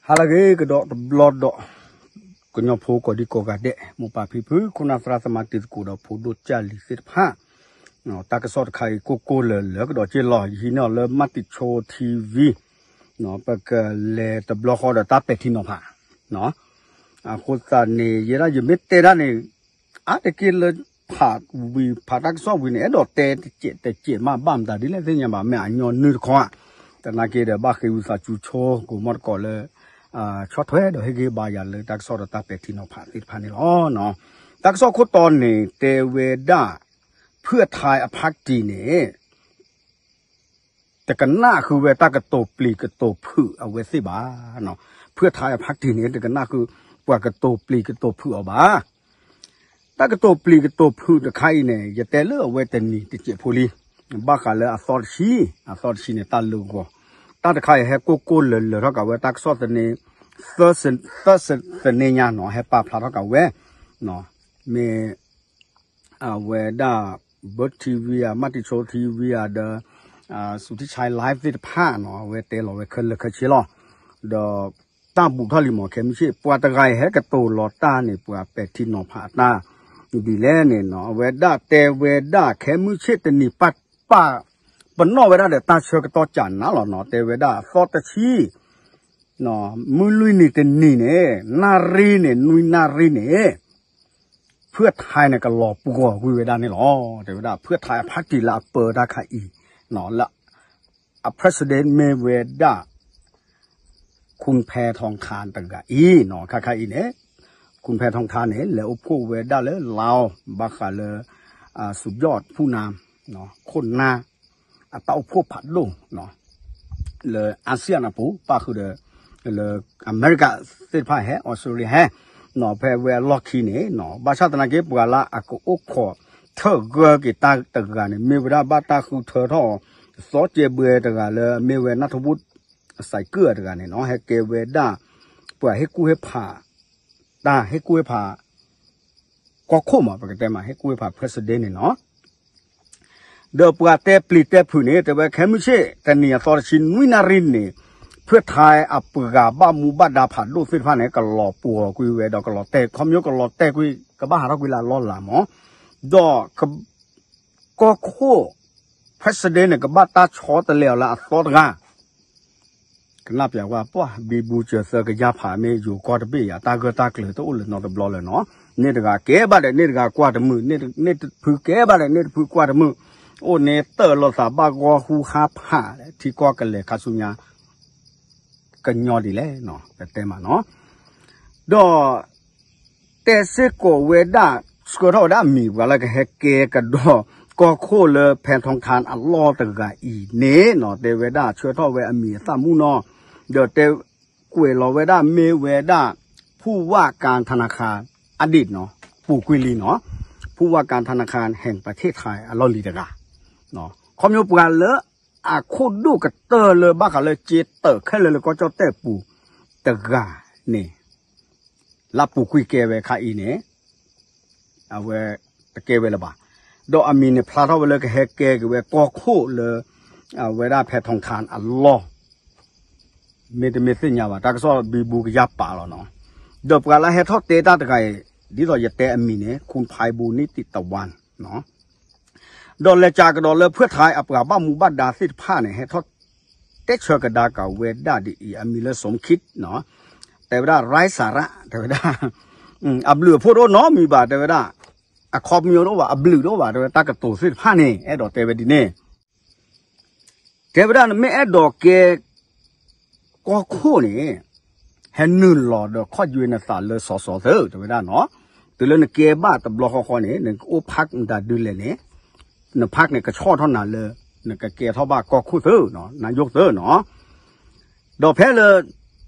ဟါလၢအဂ့ၤကဒီးတဘျီဒီး ကညီဖိကိးဒံကိးဂၤဒဲး မိၢ်ပၢ်ဖံဖု ခိၣ်နၢ်သရၣ်သမါတံၤသကိးဒီးဖိဒိၣ်ကၢ်လံၤသ့ၣ်တဖၣ်, တၢ်ကစီၣ်တခါအံၤ ကိၢ်ကိၢ်လၢၤလၢၤကဒီးက့လီၤ. ယဟံးန့ၢ်အီၤလၢ မၤတံၤဆိ ထံဝံၤ, ပကလဲၤတဘျီဃီဒီးတၢ်ပဲာ်ထံနီၤဖး အဃိသတးန့ၣ် ယဲဒၣ်ယမ့ၢ်တဲဒၣ်န့ၣ် အါတက့ၢ်လၢ ဖးဝံၤဖးတၢ်ကစီၣ်ဝံၤန့ၣ် အဲၣ်ဒိးတဲတစဲးတစဲးမး ဘၣ်မတၤဒ်လဲၣ်သ့ၣ်ညါဘၣ် မ့ၢ်အညီနုၢ်တခီဧါ, သနာ်က့ဒီး ဘၣ်ဃ့ဝံသးစူၤဆိ ကိးမီၢ်တကိးလၢ ဆီၣ်ထွဲဒီးဟ့ၣ်ဂံၢ်ဘါယၤလၢတၢ်ကစီၣ်ဒီးတၢ်ပဲာ်ထံနီၤဖးသ့ၣ်တဖၣ်န့ၣ်လီၤ. တၢ်ကစီၣ်ခိၣ်တီန့ၣ် တဲဝဲဒၣ် ဖုၣ်ထါအဖါတံၣ်န့ၣ် တကနၣ်ဃုာ်ဝဲတၢ်ကတိၤပျံၤကတိၤဖုးအဝဲသ့ၣ်ဘၣ်. ဖုၣ်ထါအဖါတံၣ်န့ၣ် တကနၣ်ဃုာ် ပှၤကတိၤပျံၤကတိၤဖုးအီၤဘၣ်. တၢ်ကတိၤပျံၤကတိၤဖုးတခါအံၤန့ၣ် ယတဲလၢအဝဲတနံၤတစဲးဖိလံ, ဘၣ်ဃးလၢအသီတဆံ, အသီတဆံန့ၣ် တၢ်လၢဂီၤ, တၢ်တခါအံၤဟဲကိၢ်ကိၢ်လၢၤလၢၤထီၣ်ကးဝဲ တၢ်ကစီၣ်သန့ သၢသန့ညါနီၤ ဟဲပာ်ဖျါထီၣ်ကးဝဲ, မ့ၢ် အဝဲဒၣ် ဘၢထံဝံဧါ မၤတံၤဆိထံဝံဧါ ဒီး စူၤထံဆဲး live သ့ၣ်တဖၣ်နီၤ အဝဲတဲလီၤဝဲခဲလၢာ်ခဲဆ့လီၤ. ဒီးတၢ်ဘူးထီၣ်လံမး ခဲမုၢ်ဆ့ၣ် ပှၤတဂၤအံၤဟဲကတိၤလီၤတၢ်န့ၣ် ပှၤပဲာ်ထံနီၤဖးတၢ်ဒ်လဲၣ်န့ၣ်နီၤ အဝဲဒၣ်တဲဝဲဒၣ် ခဲမုၢ်ဆ့ၣ်တနံၤပၢ်ပၢ် ပနီၣ်ဝဲဒၣ်ဒီးတၢ်ဆၢကတီၢ်ကၢ်နးလီၤနီၤ တဲဝဲဒၣ်အသီတဆံ မုၢ်လွံၢ်နံၤတနံၤန့ၣ် နၣ်ရံၣ်န့ၣ် နွံနၣ်ရံၣ်န့ၣ် ဖုၣ်ထါန့ၣ် ကလီၤပှီၤကွံာ်ဝဲဒၣ်န့ၣ်လီၤ. တဲဝဲဒၣ် ဖုၣ်ထါအဖါတံၣ်လၢအပၢတၢ်ခါအံၤ လၢ အ president မ့ၢ်ဝဲဒၣ် ခူၣ်ဖဲထီၣ်ခါတဂၤအံၤနီၤ ခါခါအံၤန့ၣ် ခူၣ်ဖဲထီၣ်ခါန့ၣ် လဲၤအိၣ်ဖှိၣ်ဝဲဒၣ်လၢ Laos ဘၣ်ဃးလၢ စူၤယီၣ်ဖူၣ်နါ ခိၣ်နၢ် အတၢ်အိၣ်ဖှိၣ်ဖးဒိၣ် လၢ ASEAN အပူၤ ပၣ်ဃုာ်ဒီး လၢအမဲရကၤသ့ၣ်တဖၣ်ဟဲ အီစထြ့လယါဟဲ နီၤ ဖဲဝဲအလီၢ်ခံန့ၣ်နီၤ ဘၣ်ဆၣ်သနာ်က့ ပှၤလၢအကအိၣ်ခိးထၢၣ်ဂၢၢ်က့ၤတၢ်တဂၤန့ၣ် မ့ၢ်ဝဲဒၣ်ဘၣ်တၢ်ဃုထၢထီၣ် သီကဲဘှဲတဂၤလၢ မ့ၢ်ဝဲနၢ်ထီၣ်ဘူၣ် စဲးကၢၣ်တဂၤန့ၣ်နီၤ ဟဲကဲဝဲဒၣ် ပှၤဟ့ၣ်ကူၣ်ဟ့ၣ်ဖး တၢ်ဟ့ၣ်ကူၣ်ဟ့ၣ်ဖး ကီၢ်ခိၣ်မး ပကတဲမး ဟ့ၣ်ကူၣ်ဟ့ၣ်ဖး president န့ၣ်နီၤ ဒီးပှၤတဲပျံၤတဲဖုးန့ၣ် တဲဝဲခဲမုၢ်ဆ့ၣ် တနံၤအသီတဆံနွံနၣ်ရံၣ်န့ၣ် ဖုၣ်ထါအပှၤဘၣ်မူဘၣ်ဒါဖးဒိၣ်သ့ၣ်တဖၣ်န့ၣ် ကလီၤပှီၤကွံာ်ဝဲဒီးကလီၤတဲာ် ခီဖျိကလီၤတဲာ်ကွံာ် ကဘၣ်ဟးထီၣ်ကွံာ်လၢအလီၢ်လၤမး ဒီး ကီၢ်ခိၣ် president န့ၣ် ကဘၣ်တၢ်ဆီတလဲအီၤလၢအသီတဂၤ ကနၣ်ပျးဝဲပှၢ် ဘံဘူစၢၤသၢကယၢ်ဖးမ့ၢ်ယိၤကီၢ်တဘ့ၣ်ယၤ တၢ်ဂၢၢ်တၢ်ကျၢၤတအိၣ်လၢၤနီတဘျီလၢၤနီၤ န့ၢ်တဂၤကဲဘၣ်ဒီး န့ၢ်တဂၤကွၢ်တမုာ် န့ၢ်တဖုကဲဘၣ်ဒီး န့ၢ်တဖုကွၢ်တမုာ် အိၣ်န့ၣ်တၢၢ်လိာ်သးဘၣ်ဂီၢ်ဟူဟါဖး ထံကီၢ်ကလဲၤခါဆူညါ ကညီဒ်လဲၣ်နီၤ ပတဲမးနီၤ ဒီး တဲစ့ၢ်ကီးဝဲဒၣ် ဆှၢထီၣ်ဝဲဒၣ်အမံၤ ပှၤလၢကဟဲကဲကဒီး ကီၢ်ခိၣ်လၢဖဲထီၣ်ခါအလီၢ်တဂၤအံၤန့ၣ်နီၤ တဲဝဲဒၣ်ဆှၢထီၣ်ဝဲအမံၤအသၣ်မူနီၤ ဒီးတဲ ကွဲးလီၤဝဲဒၣ်မ့ၢ်ဝဲဒၣ် ဖူၣ်ဝၣ်ကၣ်ထနခါ အဒံးနီၤ ပူၤကွံာ်လံနီၤ ဖူၣ်ဝၣ်ကၣ်ထနခါ แห่งประเทศไทย အလီၢ်လံၤတဂၤ ခီဖျိပှၤလၢ အခိၣ်ဒိၣ်ကတၢၢ်လၢဘၣ်ဃးလၢက့တၢၢ်ခဲလၢာ်လၢကီၢ်ကၠီၣ်တဲၣ်ပူၤ တဂၤန့ၣ် လၢပူၤကွံာ်ကဲဝဲခါအံၤန့ၣ် အဝဲ တကဲဝဲလၢၤဘၣ် ဒီးအမံၤန့ၣ်ဖျါထီၣ်ဝဲလၢကဟဲကဲက့ၤဝဲ ကီၢ်ခိၣ်လၢ အဝဲဒၣ်ဖဲထီၣ်ခါအလီၢ် မ့တမ့ၢ်သ့ၣ်ညါဘၣ် တၢ်ကစီၣ်ဘံဘူကယၢ်ပာ်လီၤနီၤ ဒီးပှၤလၢဟဲထီၣ်တဲတၢ်တဂၤအံၤ ဒ်သိးယတဲအမံၤန့ၣ် คุณไพบูลย์ นิติตะวัน ဒီးလဲၤကးကဒီးလၢဖုၣ်ထါအပှၤဘၣ်မူဘၣ်ဒါသ့ၣ်တဖၣ်န့ၣ် ဟဲထီၣ်တဲဆၢကဒါက့ၤဝဲဒၣ်ဒ်အံၤ အမံၤလၢ สมคิด တဲဝဲဒၣ် ไร้สาระ တဲဝဲဒၣ် အဘျုးအဖှိၣ်တအိၣ်နီတမံၤဘၣ် တဲဝဲဒၣ် အခီပညီတအိၣ်ဘၣ် အဘျုးတအိၣ်ဘၣ် တဲဝဲတၢ်ကတိၤသ့ၣ်တဖၣ်န့ၣ် အဲၣ်ဒိးတဲဝဲဒ်န့ၣ် တဲဝဲဒၣ်နမ့ၢ်အဲၣ်ဒိးကဲ ကီၢ်ခိၣ်န့ၣ် ဟဲနုာ်လီၤဒီးခီၣ်ယွဲနသးလၢစီၤစီၤသၢ တဲဝဲဒၣ်နီၤ တုၤလၢနကဲဘၣ်တဘျီဃီဃီန့ၣ် နကအိၣ်ဖးမတၤဒုလဲၣ်န့ၣ် နဖးန့ၣ်ကဆီၣ်ထီၣ်နၤလၢ နကကဲထီၣ်ဘၣ်ကီၢ်ခိၣ်သၢနီၤ နါယိၣ်သၢနီၤ ဒီးဖဲလၢ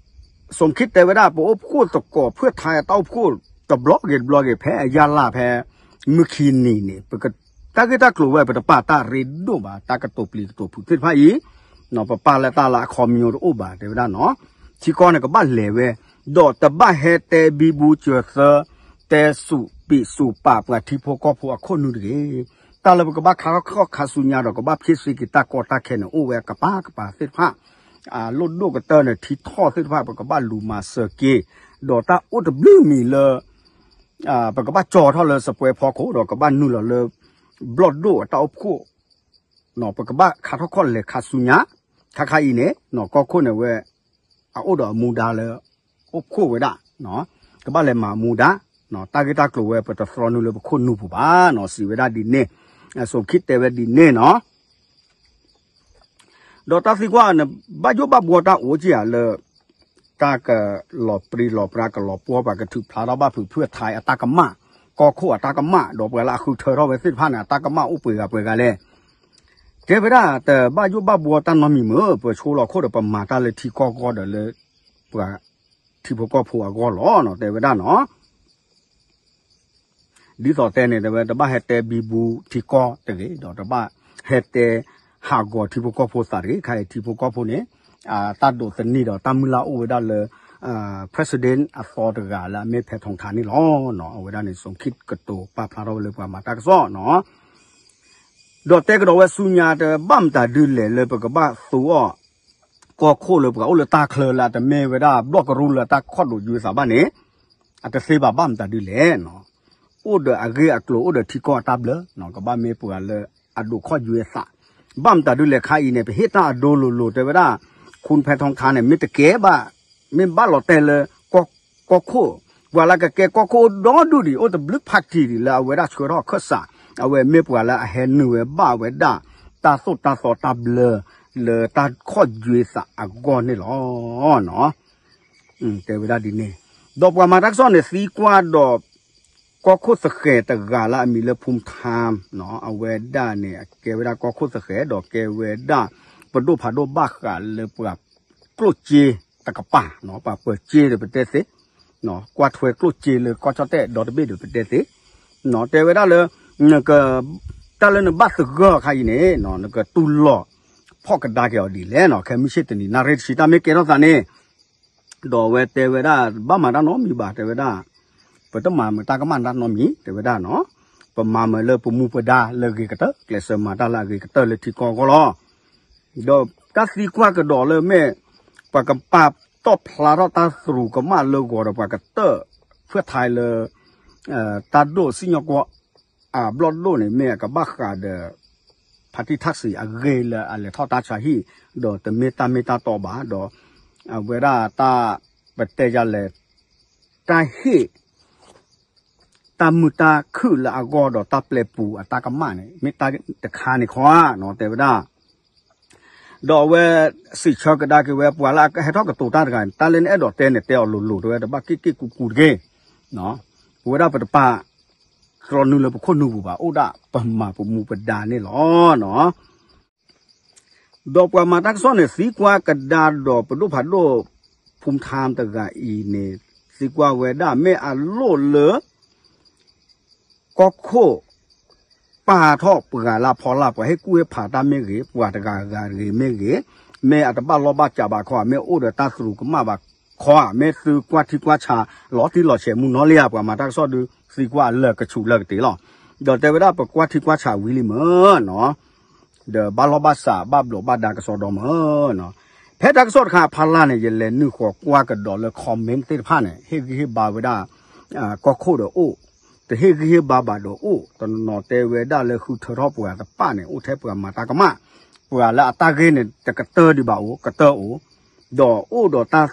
สมคิด တဲဝဲဒၣ် ပအိၣ်ဖှိၣ်သကိးဖုၣ်ထါတၢ်အိၣ်ဖှိၣ်တဘျီဂ့ၤတဘျီဂ့ၤ ဖဲအယၢ်လၢ်ဖဲ မုၢ်ခံနံၤန့ၣ် ပက တၢ်ဂ့ၢ်တၢ်ကျိၤဝဲ ပတပာ်တၢ်ရ့ဒိၣ်ဘၣ် တၢ်ကတိၤပျံၤကတိၤဖုးသ့ၣ်တဖၣ်အံၤ ပပာ်လၢတၢ်လၢအခီပညီတအိၣ်ဘၣ် တဲဝဲဒၣ်နီၤ ထံကီၢ်န့ၣ်ကဘၣ်လဲၤဝဲ ဒီးတဘၣ်ဟဲတဲဘံဘူစၢၤသၢ တဲစူးပံးစူးပာ်ပှၤထံဖိကီၢ်ဖိအခိၣ်နူာ်တဂ့ၤ တၢ်လၢပကဘၣ်ခါခီၣ်ခါဆူညါဒီး ကဘၣ်ဖ့ၣ်ဆ့က့ၤတၢ်ကီတၢ်ခဲန့ၣ် အိၣ်ဝဲအကပၤကပၤသ့ၣ်တဖၣ် အလိၣ်ဒိၣ်ကတၢၢ်န့ၣ် ထံထီၣ်သ့ၣ်တဖၣ် ပကဘၣ်လူၤမၤစၢၤက့ၤ, ဒီးတၢ်အိၣ်တဘျုးမံၤလၢ ပကဘၣ်ကၠီထီၣ်လၢစပွဲဖီခိၣ် ဒီးကဘၣ်နုာ်လီၤလၢ ဘျီၣ်ဒိၣ်အတၢ်အိၣ်ဖှိၣ် ပကဘၣ်ခါထီၣ်ခီၣ်လဲၤခါဆူညါ, ခါခါအံၤန့ၣ် ကီၢ်ခိၣ်န့ၣ်ဝဲ အအိၣ်ဒီးအမူဒါလၢ အိၣ်ခိၣ်ဝဲဒၣ်, ကဘၣ်လဲၤမၤအမူဒါ, တၢ်ဂ့ၢ်တၢ်ကျိၤဝဲ ပတသြီနုာ်လၢပခိၣ်နူာ်ပူၤဘၣ်နီၤ စံးဝဲဒၣ်ဒ်န့ၣ်, စိၤခံတဲဝဲဒ်န့ၣ်နီၤ. ဒီးတၢ်သံကွၢ်န့ၣ် ဘၣ်ယိၣ်ဘၣ်ဘှီတၢ်အိၣ်က့ဧါလၢ တၢ်ကလီၤပြံလီၤပြါ ကလီၤပှီၢ် ပှၤကထုးဖျါထီၣ်ဘၣ်ဖုးဖုးအထါအတၢ်ကမၣ်, ကီၢ်ခိၣ်အတၢ်ကမၣ် ဒီးပှၤလၢအဃုထၢထီၣ်ဝဲသ့ၣ်တဖၣ်န့ၣ် အတၢ်ကမၣ်အိၣ်ပှဲၤဂၤပှဲၤဂၤလဲၣ်. တဲဝဲဒၣ် တဘၣ်ယိၣ်ဘၣ်ဘှီတၢ်နီတမံၤမ့ၢ် ပဆိလီၤခိၣ်ဒီးပမၤတၢ်လၢထံကီၢ်ဂီၢ်ဒီးလၢ ပှၤထံဖိကီၢ်ဖိအဂီၢ်လီၤနီၤ တဲဝဲဒၣ်နီၤ. ဒ်သိးတဲန့ၣ် တဲဝဲ တဘၣ်ဟဲတဲဘံဘူထံကီၢ်တဂ့ၤ ဒီးတဘၣ်ဟဲတဲဟးဂီၤထံဖိကီၢ်ဖိသးတဂ့ၤ. ခါအံၤ ထံဖိကီၢ်ဖိန့ၣ် တၢ်ဒိးသန့ၤဒီးတၢ်မုၢ်လၢ်အိၣ်ဝဲဒၣ်လၢ president အသီတဂၤလၢအမ့ၢ်ဖဲထီထါန့ၣ်လီၤ. အဝဲဒၣ်န့ၣ် စိၤခံကတိၤပာ်ဖျါထီၣ်ဝဲလၢပှၤမၤတၢ်ကစီၣ်နီၤ. ဒီးတဲကဒီးဝဲဆူညါ တဘၣ်မတၤဒုလဲၣ်လၢပကဘၣ်သူအီၤ ကီၢ်ခိၣ်လၢပှၤအိၣ်လၢတၢ်ချၢလၢအတမ့ၢ်ဝဲဒၣ်ဘျီၣ်ကရူၢ်လၢတၢ်ခီၣ်ဒိးယွဲသးဘၣ်န့ၣ် အတသ့ဘၣ် ဘၣ်မတၤဒုလဲၣ်. အိၣ်ဒီးအဂ့ၢ်အကျိၤ အိၣ်ဒီးထံကီၢ်အတၢ်ဘျၢ, ကဘၣ်မ့ၢ်ပှၤလၢအဒိးခီၣ်ယွဲသး, ဘၣ်မတၤဒုလဲၣ်ခါအံၤန့ၣ် ပဟ့ၣ်တၢ်အဒိလိၤလိၤ တဲဝဲဒၣ် ခူၣ်ဖဲထီထါန့ၣ် မ့ၢ်တကဲဘၣ် မ့ၢ်ဘၣ်လီၤတဲာ်လၢ ကီၢ်ခိၣ်, ပှၤလၢကကဲကီၢ်ခိၣ်အိၣ်ဒီဒူၣ်ဒံး အိၣ်တဘျုး party ဒံးလၢအဝဲဒၣ်ဆှၢထီၣ်အခၢၣ်စး, အဝဲမ့ၢ်ပှၤလၢအဟဲနုာ်ဝဲဘၣ်ဝဲဒၣ် တၢ်သိၣ်တၢ်သီတၢ်ဘျၢ လၢတၢ်ခီၣ်ယွဲသးအဂီၢ်န့ၣ်လီၤ. တဲဝဲဒၣ်ဒ်န့ၣ်, ဒီးပှၤမၤတၢ်ကစီၣ်န့ၣ် သံကွၢ်ဒီး ကီၢ်ခိၣ်သဃဲၤတဂၤလၢအမံၤလၢ ဖူထါ, အဝဲဒၣ်န့ၣ် အကဲဝဲဒၣ်ကီၢ်ခိၣ်သဃဲၤ ဒီးကဲဝဲဒၣ် ပဒိၣ်ဖးဒိၣ်ဘၣ်ဃးလၢပှၤကျိၣ်စ့တကပၤ, ပှၤပၢၤစ့ဒီးပတဲသ့, ကွၢ်ထွဲကျိၣ်စ့လၢကီၢ်ကၠီၣ်တဲၣ်ဒီတဘ့ၣ်ဒီးပတဲသ့, တဲဝဲဒၣ်လၢ တၢ်လၢနဘၣ်သဂၢၢ်အခါအံၤန့ၣ် နကတူၢ်လိာ်ဖီၣ်ကဒါက့ၤအီၤဒ်လဲၣ်နီၤ, ခဲမုၢ်ဆ့ၣ်တနံၤ နၣ်ရံၣ်တဆံ တၢ်မ့ၢ်ကဲထီၣ်သးန့ၣ် ဒီးအဝဲတဲဝဲဒၣ် ဘၣ်မၤတၢ်နီတမံၤဘၣ် တဲဝဲဒၣ်, ပတမၤမတၢ်ကမၣ်တၢ်နီတမံၤ တဲဝဲဒၣ်နီၤ, ပမၤမၢလၢပမူပဒါလၢအဂ့ၤကတၢၢ် ကျဲးစၢးမၤတၢ်လၢအဂ့ၤကတၢၢ်လၢထံကီၢ်အဂီၢ်လီၤ. ဒီးတၢ်သံကွၢ်ကဒီးလၢမ့ၢ် ပှၤကပာ်တီၣ်ဖျါထီၣ်တၢ်သရူးကမၣ်လၢဂီၤဒီးပှၤကတၢၢ် ဖၢၣ်ထါလၢ တၢ်ဒိၣ်စံၣ်ညီၣ်ကွီၢ် အဘျီၣ်ဒိၣ်န့ၣ် မ့ၢ်အကဘၣ်ဃးဒီး ဖါတံၢ်ထၣ်စံးအဂ့ၢ်လၢအလဲၤထီၣ်တၢ်ဆါဟံၣ် ဒီးတမ့ၢ်တၢ်မ့ၢ်တၢ်တီဘၣ် ဒီး အဝဲဒၣ်တၢ် ပတဲယၤလဲၣ် တၢ်ဟ့ၣ် တၢ်မုာ်တၢ်ခုၣ်လၢအဂီၢ်ဒီးတၢ်ပျဲပူၤအတၢ်ကမၣ်န့ၣ် မ့ၢ်တၢ်တခါန့ၣ်ခီဧါနီၤ တဲဝဲဒၣ် ဒီးအဝဲစံးဆၢကဒါက့ၤဝဲ ပှၤလၢအဟဲထီၣ်ကတိၤတၢ်တဂၤန့ၣ် တၢ်လၢနအဲၣ်ဒိးတဲန့ၣ် တဲအီၤလိၤလိၤ တဲဝဲ တဘၣ်က့ၣ်က့ၣ်ကူကူတဂ့ၤ ပဝဲဒၣ်ပတပာ်တြီနုာ်လၢပခိၣ်နူာ်ပူၤဘၣ် အိၣ်ဒၣ်ပမၤပမူပဒါန့ၣ်လီၤ. ဒီးပှၤမၤတၢ်ကစီၣ်န့ၣ် သံကွၢ်ကဒါဒီးပဒိၣ်ဖးဒိၣ် ဖူထါတဂၤအံၤန့ၣ် သံကွၢ်ဝဲဒၣ် မ့ၢ်အလိၣ်လၢ ကီၢ်ခိၣ် ပာ်ထီၣ်ပှၤလၢအဖီလာ် ပှၤဟ့ၣ်ကူၣ်ဟ့ၣ်ဖးတၢ်မ့ၢ်ဂ့ၤ, ပှၤတဂၤဂၤတဂ့ၤမ့ၢ်ဂ့ၤ, မ့ၢ်အတဘၣ်လီၢ်ဘၣ်စးဘၣ်ခီဧါ, မ့ၢ်အိၣ်ဒီးတၢ်သရူးကမၣ်ဘၣ်ခီဧါ, မ့ၢ်သုကွၢ်ထံကွၢ်ဆးလီၤတံၢ်လီၤဆဲးမူနီၢ်လံဧါ, ပှၤမၤတၢ်ကစီၣ်ဒုးသံကွၢ်အလၢာ်ကဆူးလၢာ်ကတ့ၢ်လီၤ. ဒီးတဲဝဲဒၣ် ပကွၢ်ထံကွၢ်ဆးဝံၤလံမၢ်နီၤ ဒီးဘၣ်လီၢ်ဘၣ်စးဘၣ်ဘျိးဘၣ်ဒါကစီဒီမၢ်နီၤ. ဖဲတၢ်ကစီၣ်တခါအဖီလာ်န့ၣ် ယလဲၤနုာ်ဃီၤကွၢ်ကဒီးလၢ comment သ့ၣ်တဖၣ်န့ၣ် ဟ့ၣ်ဂံၢ်ဟ့ၣ်ဘါဝဲဒၣ် ကီၢ်ခိၣ်ဒီးအိၣ်, တဟ့ၣ်ဂံၢ်ဟ့ၣ်ဘါဘၣ်ဒီးအိၣ်, တနီၤနီၤတဲဝဲဒၣ်လၢဃုထၢထီၣ်ပှၤတဖၣ်န့ၣ် အိၣ်ထဲပှၤမၤတၢ်ကမၣ်, ပှၤလၢအတၢ်ဂ့ၢ်န့ၣ် တကတၢၢ်ဒံးဘၣ်အိၣ် ကတၢၢ်အိၣ်, ဒီးအိၣ်ဒီးတၢ်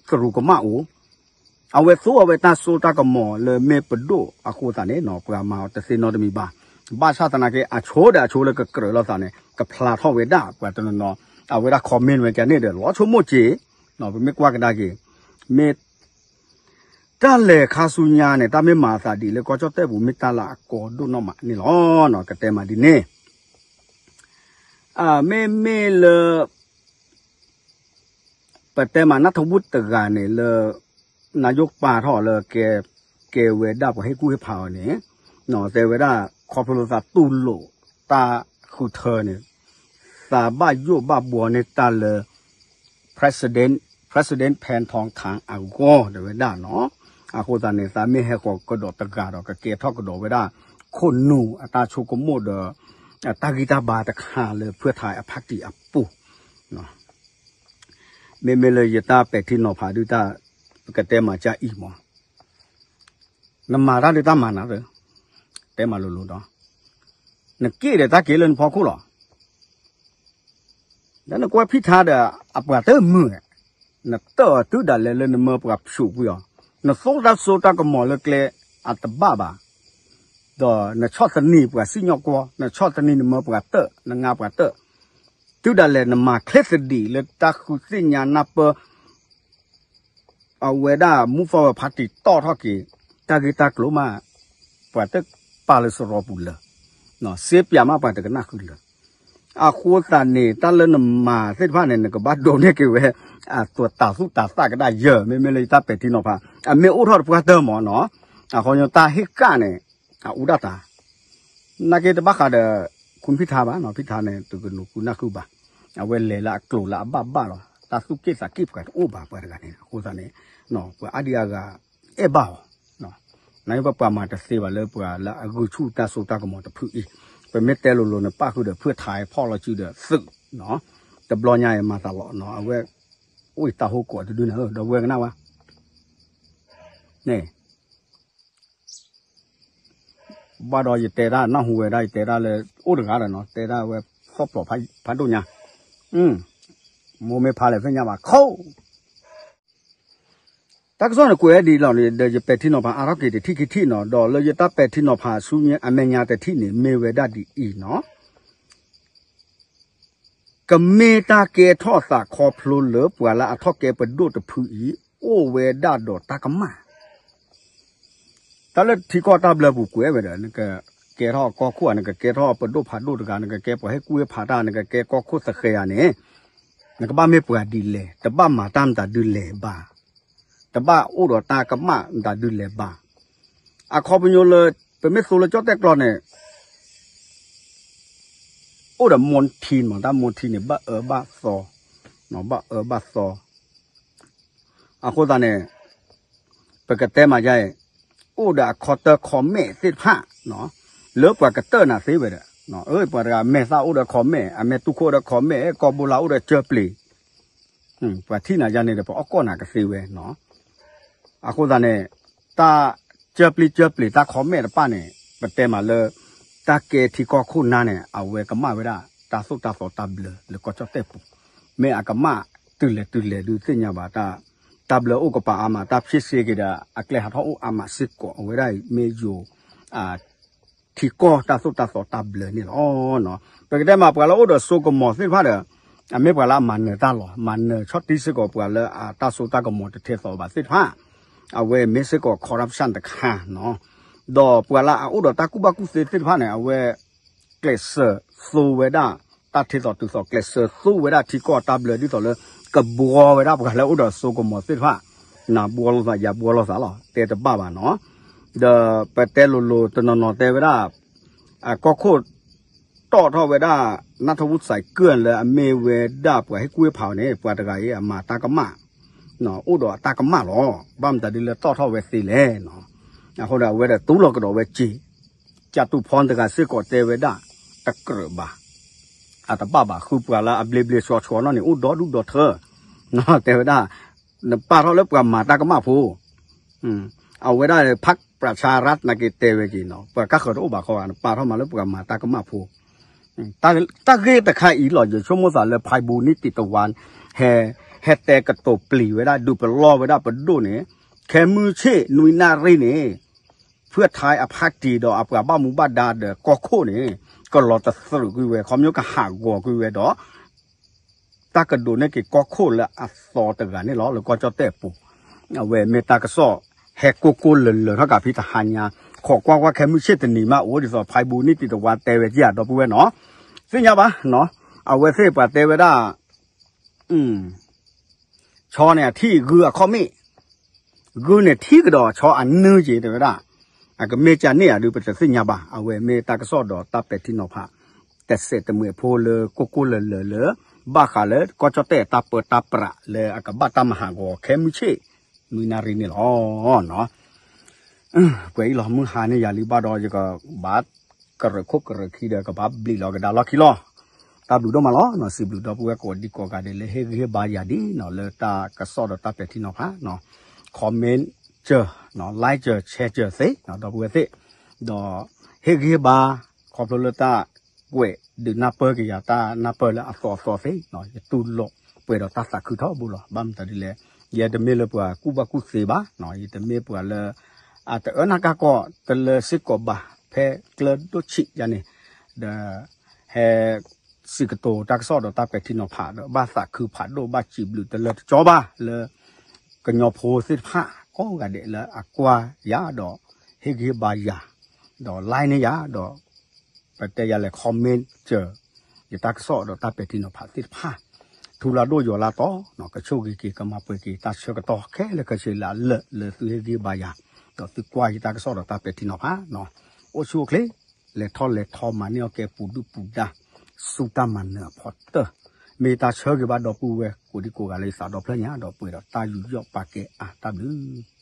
သရူးကမၣ်အိၣ် အဝဲသိၣ်အဝဲတၢ်စိတၢ်ကမီၤလၢမ့ၢ်ပဒိၣ်အဃိသတးန့ၣ်နီၤ ပှၤမၤအီၤတသ့နီတမံၤဘၣ်. ဘၣ်ဆၣ်သနာ်က့ အဆိဒီးအဆိလၢကကြၢးလိာ်သးန့ၣ် ကဖျါထီၣ်ဝဲဒၣ် ပှၤတနီၤနီၤ အဝဲဒၣ် comment ဝဲကန့ၣ်ဒီး လီၤဆိကမိၣ်က့ၤ, ပမ့ၢ်ကွၢ်ကဒါက့ၤ မ့ၢ် တၢ်လဲၤခါဆူညါန့ၣ် တၢ်မ့ၢ်မၤအသးဒ်လၢကီၢ်ကၠီၣ်တဲၣ်ပူၤ မ့ၢ်တၢ်လၢအကီဒိၣ်နီၢ်မးန့ၣ်လီၤ. ကတဲမးဒ်န့ၣ် မ့မ့ၢ်လၢ ပတဲမး နၢ်ထဝုၣ်တဂၤန့ၣ်လၢ နါယိၣ်ပာ်ထီၣ်လၢ ကဲဝဲဒၣ်ပှၤဟ့ၣ်ကူၣ်ဟ့ၣ်ဖးအီၤန့ၣ် တဲဝဲဒၣ် ခီဖျိလၢသးတူၢ်လိာ်တၢ်ဃုထၢန့ၣ် သးဘၣ်ယိၣ်ဘၣ်ဘှီန့ၢ်တၢ်လၢ President President ဖဲထီထါအဂီၢ် တဲဝဲဒၣ်နီၤ. အဃိသတးန့ၣ် သးမ့ၢ်ဟဲဃီၤကဒီးတဂၤဒီး ကကဲထီၣ်ကဒီးဝဲဒၣ် ခိၣ်နူာ်အတၢ်ဆိကမိၣ်ဒီး တၢ်ဂံၢ်တၢ်ဘါတခါလၢဖၢၣ်ထါအ party အပူၤ မ့မ့ၢ်လၢယတၢ်ပဲာ်ထံနီၤဖးဒုးတၢ် ပကတဲမၤကၢ်အံၤမး, နမၤတၢ်ဒုးတၢ်မၤနၤသၢ, တဲမၤလိၤလိၤဒီး, နက့ၢ်ဒီးတၢ်က့ၤလၢနဖီခိၣ်လီၤ. ဒီးနကွၢ်ဖံထါဒီး အပှၤတမုာ်, နတၢၢ်အီၤတုၤဒၣ်လဲာ်လၢနမၢပှၤဖျိးကွံာ်အီၤ, နသိတၢ်စိတၢ်ကမီၤလၢကျဲအတဘၣ်ဘၣ်, ဒီးနဆီၣ်သနံးပှၤစံၣ်ညီၣ်ကွီၢ်, နဆီၣ်သနံးနမၢပှၤတၢၢ်, နငါပှၤတၢၢ်, တုၤဒၣ်လဲာ်နမၤချ့သဒံးလၢတၢ်ဃုသ့ၣ်ညါနၢ်ပၢၢ် အဝဲဒၣ် move forward party တီၣ်ထီၣ်က့ၤ တၢ်ဂ့ၢ်တၢ်ကျိၤမး ပှၤတပာ်လၢစရီပူၤလၢာ်, စ့ပၠးမးပှၤတကနၣ်ဃုာ်လၢာ်. အဃိသတးန့ၣ် တၢ်လၢနမၤသ့ၣ်တဖၣ်န့ၣ် နကဘၣ်ဒိးန့ၢ်က့ၤဝဲ အတၢ်သူၣ်တၢ်သၣ်ကဒၣ်ယဲၢ် မ့မ့ၢ်လၢယတၢ်ပဲာ်ထံနီၤဖး အမ့ၢ်အိၣ်ထီၣ်တပှၢ်တၢၢ်မးနီၤ, အဃိညီတၢ်ဟ့ၣ်ကၣ်န့ၣ် အအူဒၣ်တၢ် နာ်က့တဘၣ်ဃးဒီး ခွံဖံထါဘၣ်နီၤ, ဖံထါန့ၣ် တကနူးကူနၢ်ဃုာ်ဘၣ်, အဝဲလဲၤလၢအကျိၤလၢအဘၣ်ဘၣ်လီၤ, တၢ်သူၣ်က့ၣ်သးက့ၣ်ပှၤတအိၣ်ဘၣ်ပှၤတဂၤန့ၣ်, အဃိသတးန့ၣ် ပှၤအါဒံအါဂၤအဲၣ်ဘၣ်အီၤ, နာ်က့ပပှၤမၤတသ့ဘၣ်လၢပှၤလၢအဂုာ်ဆူၣ်တၢ်စိတၢ်ကမီၤတဖုအံၤ, ပမ့ၢ်တဲလိၤလိၤန့ၣ် ပၣ်ဃုာ်ဒီးဖုထါဖီၣ်လီၤစုဒီးသုး, တဘျီညါအံၤမၤသးလီၤ, အဝဲ အိၣ်တၢ်ဟိကိးတဒုန့ၣ် ဒီပုၢ်ဝဲၢ်ကနၣ်ဝဲ န့ၣ် ဘၣ်ဒီးယတဲတၢ်နၢ်ဟူဝဲဒၣ် ယတဲတၢ်လၢ အိၣ်တဂၤဒီးနီၤ တဲဒၣ်ဝဲ သီၣ်ပျီဖးဒိၣ်ညါ, မိၢ်မ့ၢ်ဖးလဲၣ်သ့ၣ်ညါဘၣ်ခိၣ်, တၢ်ကစီၣ်န့ၣ်ကွဲးဒ်လီၤန့ၣ် ဒီးယပဲာ်ထံနီၤဖးအါထီၣ်က့ၤတထံၣ်ခံထံၣ်နီၤ ဒီးလၢယတၢ်ပဲာ်ထံနီၤဖးဆူအမဲာ်ညါတထံၣ်န့ၣ် မ့ၢ်ဝဲဒၣ်ဒ်အံၤနီၤ ကမ့ၢ်တၢ်ကဲထီၣ်သးခီဖျိလၢပှၤလၢအထီၣ်ကဲပဒိၣ်တဖုအံၤ အိၣ်ဝဲဒၣ်ဒီးတၢ်ကမၣ်, တၢ်လၢထံကီၢ်တၢ်ဘျၢပူၤကွဲးဝဲဒီး နကကဲထီၣ်ကီၢ်ခိၣ်ဧါ နကကဲထီၣ်ပဒိၣ်ဖးဒိၣ်တဂၤ နကကဲပှၤဟ့ၣ်ကူၣ်ဟ့ၣ်ဖးတၢ် နကကဲကီၢ်ခိၣ်သဃဲၤဧါန့ၣ် နကဘၣ်မ့ၢ်ပှၤဒ်လဲၣ် တဘၣ်မၤတၢ်မတၤဒုလဲၣ်ဘၣ်, တဘၣ်အိၣ်ဒီးတၢ်ကမၣ်မတၤဒုလဲၣ်ဘၣ်, အခီပညီလၢ ပမ့ၢ်သိလၢကၠီၣ်တဲၣ်ကျီန့ၣ် အိၣ်ဒီးမူထံမး တၢ်မူထံန့ၣ် ဘၣ်အၢဘၣ်သီ, ဘၣ်အၢဘၣ်သီ, အဃိသတးန့ၣ် ပကတဲမးယါအံၤ အိၣ်ဒီးအခီတၢၢ်ခီမဲာ်သ့ၣ်တဖၣ် လၢပှၤကတၢၢ်နၤသ့ဝဲဒီး ပှၤတဂၤမဲာ်သၣ်အိၣ်ဒီးခီမဲာ် အမဲာ်တူၢ်ခိၣ်အိၣ်ဒီးခီမဲာ် ကီၢ်ဘိလါအိၣ်ဒီးကၠၢပျံၤ ပှၤထံၣ်နၤယါန့ၣ်ဒီး ပအီၣ်ကီၢ်နၤကသ့ဝဲနီၤ. အဃိသတးန့ၣ် တၢ်ကၠၢပျံၤကၠၢပျံၤတၢ်ခီမဲာ်တဖၣ်န့ၣ် ပတဲမးလၢ တၢ်ကဲထံကီၢ်ခိၣ်နါန့ၣ် အဝဲကမၣ်ဝဲဒၣ် တၢ်သိၣ်တၢ်သီတၢ်ဘျၢလၢကီၢ်ကၠီၣ်တဲၣ်ပူၤ, မ့ၢ်အကမၣ်တုၤလဲၤတုၤလဲၤဒုးသ့ၣ်ညါဘၣ်တၢ်, တၢ်ဘျၢအိၣ်ကပၤအါမး တၢ်ဖျ့စ့က့ၤဒီး အကျဲဟးထီၣ်အိၣ်အါမးစ့ၢ်ကီး အဝဲဒၣ်အံၤမ့ၢ်ယိၤ ထံကီၢ်တၢ်သိၣ်တၢ်သီတၢ်ဘျၢန့ၣ်လီၤ. ပကတဲမးပှၤလၢအိၣ်ဒီးစိကမီၤသ့ၣ်တဖၣ်ဒီး အမ့ၢ်ပှၤလၢအမၤနၢၤတၢ်လီၤ. မၤနၢၤဆီၣ်တံၢ်စ့ၢ်ကီးပှၤလၢအတၢ်စိတၢ်ကမီၤတထဲသိးဘၣ်သ့ၣ်တဖၣ်, အဝဲမ့ၢ်စ့ၢ်ကီး corruption တခါနီၤ. ဒီးပှၤလၢအအိၣ်ဒီးတၢ်ကူၣ်ဘၣ်ကူၣ်သ့သ့ၣ်တဖၣ်န့ၣ် အဝဲ ကျဲးစၢးသိဝဲဒၣ် တၢ်ထဲသိးတုၤသိး ကျဲးစၢးသိဝဲဒၣ်ထံကီၢ်တၢ်ဘျၢဒ်သိးလၢ ကဘှီဝဲဒၣ်ပှၤလၢအိၣ်ဒီးစိကမီၤသ့ၣ်တဖၣ်, နဘှီလိာ်သး ယဘှီလိာ်သးလီၤ တဲတဘၣ်ဘၣ်နီၤ. ဒီးပတဲလိၤလိၤတနီၤနီၤတဲဝဲဒၣ် အကီၢ်ခိၣ်တီၣ်ထီၣ်ဝဲဒၣ် နၢ်ထီၣ်ဝူၣ်စဲးကၢၢ်လၢအမ့ၢ်ဝဲဒၣ်ပှၤဟ့ၣ်ကူၣ်ဟ့ၣ်ဖးအီၤန့ၣ် ပှၤတဂၤအံၤအမၤတၢ်ကမၣ် အိၣ်ဒီးအတၢ်ကမၣ်လီၤ. ဘၣ်မတၤဒ်လၢတီၣ်ထီၣ်ဝဲသ့လဲၣ်နီၤ. အဃိဒီးအဝဲဒီးတူၢ်လိာ်ကဒီးဝဲစ့, ကၠၢ်တူၢ်ဖီတဂၤစ့ၢ်ကီးတဲဝဲဒၣ် တကြၢးဘၣ်, အတဘၣ်ဘၣ် ဃုပှၤလၢအဘျ့ဘျ့ဆှီဆှီနီၣ်န့ၣ် အိၣ်ဒီဒူၣ်ဒီထၢ, တဲဝဲဒၣ် နပာ်ထီၣ်လၢပှၤမၤတၢ်ကမၣ်ဖိ, အဝဲဒၣ် ဖးပြၢၣ်ဆါရၣ် နာ်က့တဲဝဲက့ၤနီၤ ပှၤကါဃၢၤတအိၣ်ဘၣ်ဃီဂၤ နပာ်ထီၣ်မးလၢပှၤမၤတၢ်ကမၣ်ဖိ တၢ်ဂ့ၢ်တခါအံၤလီၤ ယဆိကမိၣ်သးလၢ ဖဲဘူနံၣ်တံၢ်တဝါ ဟဲ ဟဲတဲကတိၤပျံၤဝဲဒၣ် ဒုးပလီၢ်ဝဲဒၣ်ပဒိၣ်န့ၣ် ခဲမုၢ်ဆ့ၣ်နွံနၣ်ရံၣ်န့ၣ် ဖုၣ်ထါအဖါတံၢ်ဒီးအပှၤဘၣ်မူဘၣ်ဒါဒီးကီၢ်ခိၣ်န့ၣ် ကလီၤတသရူးကွံာ်ဝဲ ခီဖျိကဟးဂီၤကွံာ်ဝဲဒီး တၢ်ကဒိးန့ၢ်က့ၤကီၢ်ခိၣ်လၢအသီတဂၤန့ၣ်လီၤ လၢကီၢ်ကၠီၣ်တဲၣ်အပူၤ, အဝဲမ့ၢ်တၢ်ကစီၣ် ဟဲကိၢ်ကိၢ်လၢၤလၢၤထီၣ်က့ၤဖံတဟါညါ, ခိးကွၢ်ကွၢ်ခဲမုၢ်ဆ့ၣ်တနံၤမးအိၣ်ဒ်သိး ဖဲဘူနံၣ်တံၢ်တဝါတဲဝဲက့ၤဧါ ဒီပုၢ်ဝဲၢ်နီၤ, သ့ၣ်ညါဘၣ်, အဝဲသ့ၣ်ပှၤတဲဝဲဒၣ် ဆီန့ၣ်အထံၣ်ဂုၢ်အခီၣ်မ့ၣ်, ဂုၢ်န့ၣ်ထံၣ်ကဒီးဆီအနုၢ်က့ၤတဲဝဲဒၣ်, အကမ့ၢ်ကန့ၣ်ဧါဒုး ပတသ့ၣ်ညါဘၣ်, အဝဲမ့ၢ်တၢ်ကစီၣ်ဒီးတၢ်ပဲာ်ထံနီၤဖး တစဲးတမှဲးဖိလၢကိၢ်ကိၢ်လၢၤလၢၤလၢ ဘၣ်ဃးလၢကီၢ်ကၠီၣ်တဲၣ်တၢ်ပၢတၢ်ပြးလၢအကဘၣ်တၢ်မၤဟးဂီၤခဲမုၢ်ဆ့ၣ် နွံနၣ်ရံၣ်န့ၣ်လီၤ. ပှဲၤအံၤလီၤ မုၢ်ဟါန့ၣ်ယၤလံဘၣ်ဒီး ယကဘၣ်ကရၢခိၣ်ကရၢခံဒီး ကဘၣ်ဘျံးလီၤကဒါလီၢ်ခံလီၤ. တၢ်ဘျုးဒိၣ်မးလီၤ. စံးဘျုးဒီပုၢ်ဝဲၢ်ကိးဒံကိးဂၤဒဲးလၢဟ့ၣ်ဂံၢ်ဟ့ၣ်ဘါယၤဒ်နီၤ လၢတၢ်ကစီၣ်ဒီးတၢ်ပဲာ်ထံနီၤဖး comment စၢၤ like စၢၤ share စၢၤသ့ ဒီပုၢ်ဝဲၢ်သ့ၣ်, ဒီးဟ့ၣ်ဂံၢ်ဟ့ၣ်ဘါ ခီဖျိလၢတၢ်ကွဲးဒုးနၢ်ပၢၢ်က့ၤယၤ တၢ်နၢ်ပၢၢ်လၢအသီအသီသ့ ယတူၢ်လိာ်ပှဲၤဒီးတၢ်သးခုထီဘိလီၤ. ဘၣ်မတၤဒ်လဲၣ်, ယတမ့ၢ်လၢပှၤကူၣ်ဘၣ်ကူၣ်သ့ဘၣ်, ယတမ့ၢ်ပှၤလၢ အတအၢနၢ်ကၢ်ကီၢ်တလၢစ့ၢ်ကီးဘၣ် ဖဲကျၢၤဒိၣ်ဆံးယါန့ၣ်, ဒီး ဟဲ စံးကတိၤတၢ်ကစီၣ်ဒီးတၢ်ပဲာ်ထံနီၤဖးဒီး ဘၣ်သးခုဖးဒိၣ် ဘၣ်စံးဘျုးတလၢတကၠီဘၣ်လၢ ကညီဖိသ့ၣ်တဖၣ် ကိးဂၤဒဲးလၢအကွၢ်ယၤဒီး ဟ့ၣ်ဂံၢ်ဟ့ၣ်ဘါယၤ ဒီး like န့ၢ်ယၤဒီး ပတဲယၤလဲၣ် comment စၢၤ ယတၢ်ကစီၣ်ဒီးတၢ်ပဲာ်ထံနီၤဖးသ့ၣ်တဖၣ်, ထူလၢဒိၣ်ယိာ်လၢတီၤ ကဆိၣ်ဂ့ၤက့ၤ ကမၤပှဲၤက့ၤ တၢ်ဆၢကတီၢ်ခဲလၢာ်ခဲဆ့လၢအလၢာ်လၢသုဟ့ၣ်ဂံၢ်ဟ့ၣ်ဘါယၤ ဒီးသုကွၢ်ယတၢ်ကစီၣ်ဒီးတၢ်ပဲာ်ထံနီၤဖး, အိၣ်ဆူၣ်အိၣ်ချ့ လဲၤထီၣ်လဲၤထီမၤန့ၢ်အီၣ်ကဲပူၤဒုၣ်ပူၤဒါ ဆူတၢ်မၤနၢၤအဖီတၢၢ်, မ့ၢ်တၢ်ဆၢဂ့ၤဘၣ်ဒီပုၢ်ဝဲၢ်ကိးဒံကိးဂၤလၢယသးဒီဖျၢၣ်ညါ ဒီးပှဲၤဒီးတၢ်ယူးယီၣ်ပာ်ကဲအါတၢ်ဘျုး